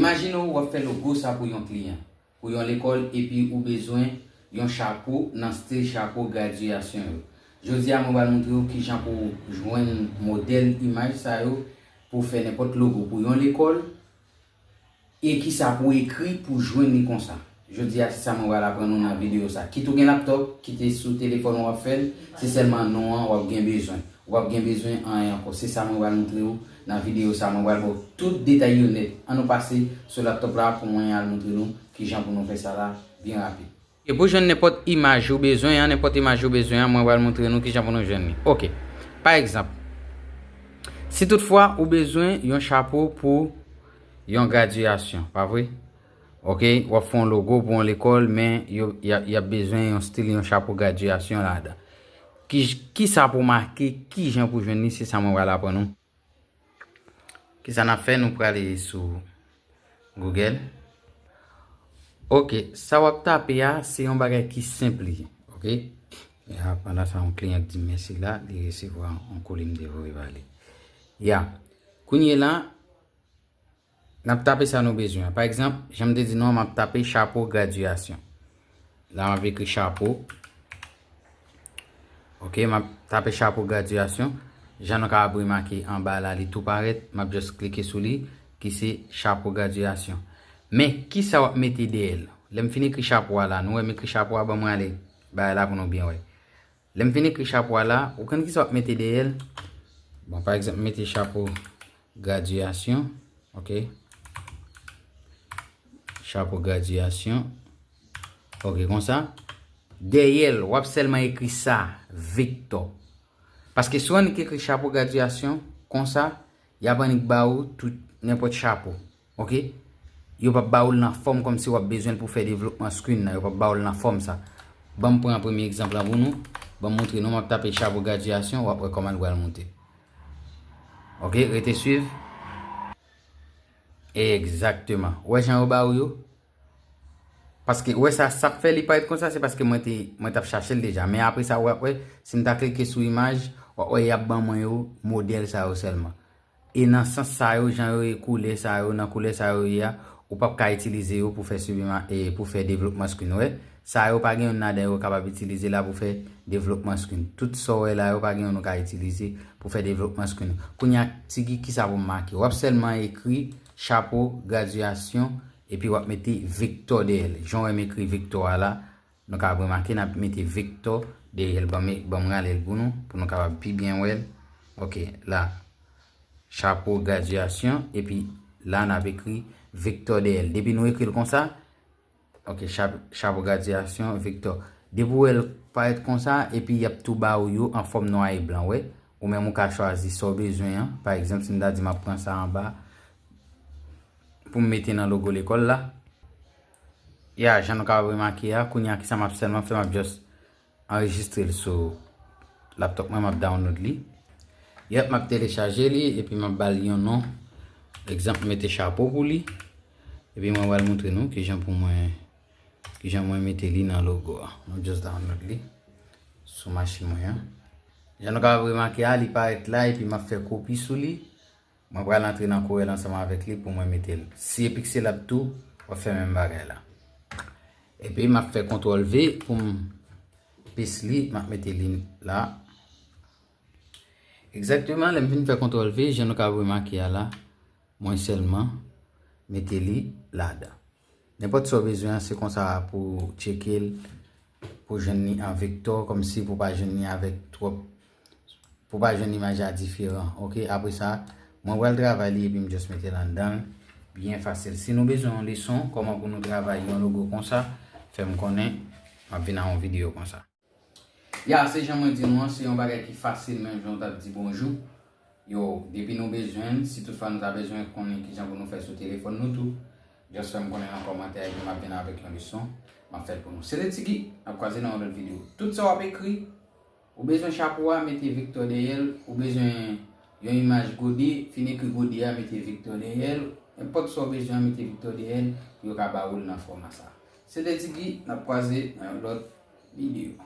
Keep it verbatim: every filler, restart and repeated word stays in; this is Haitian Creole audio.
Imajine w ap fè logo sa pou yon kliyan, pou yon lekòl, epi ou bezwen yon chapo nan stil chapo gradyasyon yo. Jodi a, mwen pral montre w kijan pou w jwenn modèl imaj sa yo pou w fè nenpòt logo pou yon lekòl, e kisa pou w ekri pou w jwenn li konsa. Jodi a, se sa mwen pral aprann ou nan videyo sa. Kit ou gen laptòp, kit se sou telefòn w ap fè l, se sèlman non an w ap gen bezwen. W ap gen bezwen anyen ankò. Se sa mwen pral montre w nan videyo sa. Mwen pral ba w tout detay yo nèt. Ann nou pase sou laptòp la pou mwen al montre nou kijan pou nou fè sa la byen rapid. E pou jwenn nenpòt imaj ou bezwen an, nenpòt imaj ou bezwen an, mwen pral montre nou kijan pou nou jwenn li. Oke. Pa egzanp, si toutfwa ou bezwen yon chapo pou yon gradyasyon, pa vre? Oke, w ap fè yon logo pou yon lekòl, men yo, y a, y ap bezwen yon stil, yon chapo gradyasyon ladan. Ki, kisa pou make, kijan pou jwenn li, se sa mwen pral aprann ou. Kisa n ap fè? Nou prale sou Google. Oke, sa w ap tape a, se yon bagay ki senp li ye. Oke? E a, pandan sa, yon kliyan k di m mèsi la, li resevwa yon koli m te voye ba li. Ya. Kounye la, n ap tape sa nou bezwen an. Pa egzanp, jan m te di nou an, m ap tape chapo gradyasyon. La, m ap ekri chapo. Oke, m ap tape chapo gradyasyon. Jan nou kapab remake anba la, li tou parèt. M ap just klike sou li, ki se chapo gradyasyon. Men, kisa w ap mete dèyè l? Lè m fin ekri chapo a la, nou wè m ekri chapo a, ban mwen ale bagay la pou nou byen wè. Lè m fin ekri chapo a la, ou konn kisa w ap mete dèyè l? Bon, pa egzanp, m mete chapo gradyasyon. Oke. Chapo gradyasyon. Oke, konsa. Dèyè l, w ap sèlman ekri sa, Victor. Paske si w annik ekri chapo gradyasyon, konsa, y ap annik ba ou tout, nenpòt chapo. Oke? Yo p ap ba ou l nan fòm kòmsi w ap bezwen l pou fè devlopman screen nan. Yo p ap ba ou l nan fòm sa. Ban m pran premye egzanp lan pou nou. Ban m montre nou. M ap tape chapo gradyasyon, w ap wè kòman l pral moute. Oke, rete swiv. Egzakteman. Ou wè jan yo ba ou yo? Paske, ou wè sa, sa k fè li parèt konsa, se paske mwen te, mwen t ap chache l deja. Men apre sa, w ap wè, si m ta klike sou imaj, w ap wè y ap ban mwen yo, modèl sa yo sèlman. E nan sans sa yo, jan yo ye, koulè sa yo, nan koulè sa yo ye a, ou p ap ka itilize yo pou fè siblima-, e, pou fè devlopman screen, ou wè. Sa yo pa gen youn ladan yo kapab itilize la pou fè devlopman screen. Tout sa w wè la yo pa gen youn ou ka itilize pou fè devlopman screen. Kounye a, Tigi, kisa pou m make? W ap sèlman ekri chapo gradyasyon, epi w ap mete Victor dèyè l. Jan w wè m ekri Victor a la, nou ka ap remake, n ap mete Victor dèyè l. Ban m, ban m rale l pou nou, pou nou kapab pi byen wè l. Oke, la. Chapo gradyasyon, epi la, n ap ekri Victor dèyè l. Depi nou ekri l konsa, oke, chap-, chapo gradyasyon, Victor. Depi w wè l parèt konsa, epi y ap tou ba ou yo an fòm nwa e blan, wè. Ou menm ou ka chwazi sa w bezwen an. Pa egzanp, si m ta di m ap pran sa anba, pou m mete nan logo lekòl la. Ya, jan nou ka remake a, kounye a, kisa m ap sèlman fè, m ap just anrejistre l sou laptop mwen, m ap download li. Yèp, m ap telechaje li, epi m ap ba l yon non. Egzanp, m mete chapo pou li. Epi mwen pral montre nou kijan pou mwen, kijan mwen mete li nan logo a. M ap just download li sou machin mwen an. Jan nou ka remake a, li parèt la, epi m ap fè kopi sou li. Mwen pral antre nan Corel ansanm avèk li pou mwen mete l. Si e Pixelab tou, w ap fè menm bagay la. Epi m ap fè kontwòl V pou m pes li, m ap mete li la. Egzakteman, lè m fin fè kontwòl V, jan nou ka remake a la, mwen sèlman mete li ladan. Nenpòt sa w bezwen an, se konsa pou w tcheke l, pou w jwenn li an vektò, kòmsi pou w pa jwenn li avèk twòp, pou w pa jwenn imaj la diferan, oke? Apre sa, mwen pral travay li epi m just mete l anndan l, byen fasil. Si nou bezwen yon leson, kòman pou nou travay yon logo konsa, fè m konnen, m ap vin a yon videyo konsa. Ya, se jan mwen di nou an, se yon bagay ki fasil, menm jan w t ap di bonjou. Yo, depi nou bezwen l, si toutfwa nou ta bezwen konnen kijan pou nou fè sou telefòn nou tou, just fè m konnen nan kòmantè epi m ap vin avèk yon leson, m ap fè l pou nou. Se te Tiki, n ap kwaze nan yon lòt videyo. Tout sa w ap ekri, ou bezwen chapo a, mete Victor dèyè l, ou bezwen yon imaj gode, fin ekri gode a, mete Victor dèyè l, nenpòt sa w bezwen an, mete Victor dèyè l, pou yo ka ba ou l nan fòma sa. Se te Tiki, n ap kwaze nan yon lòt videyo.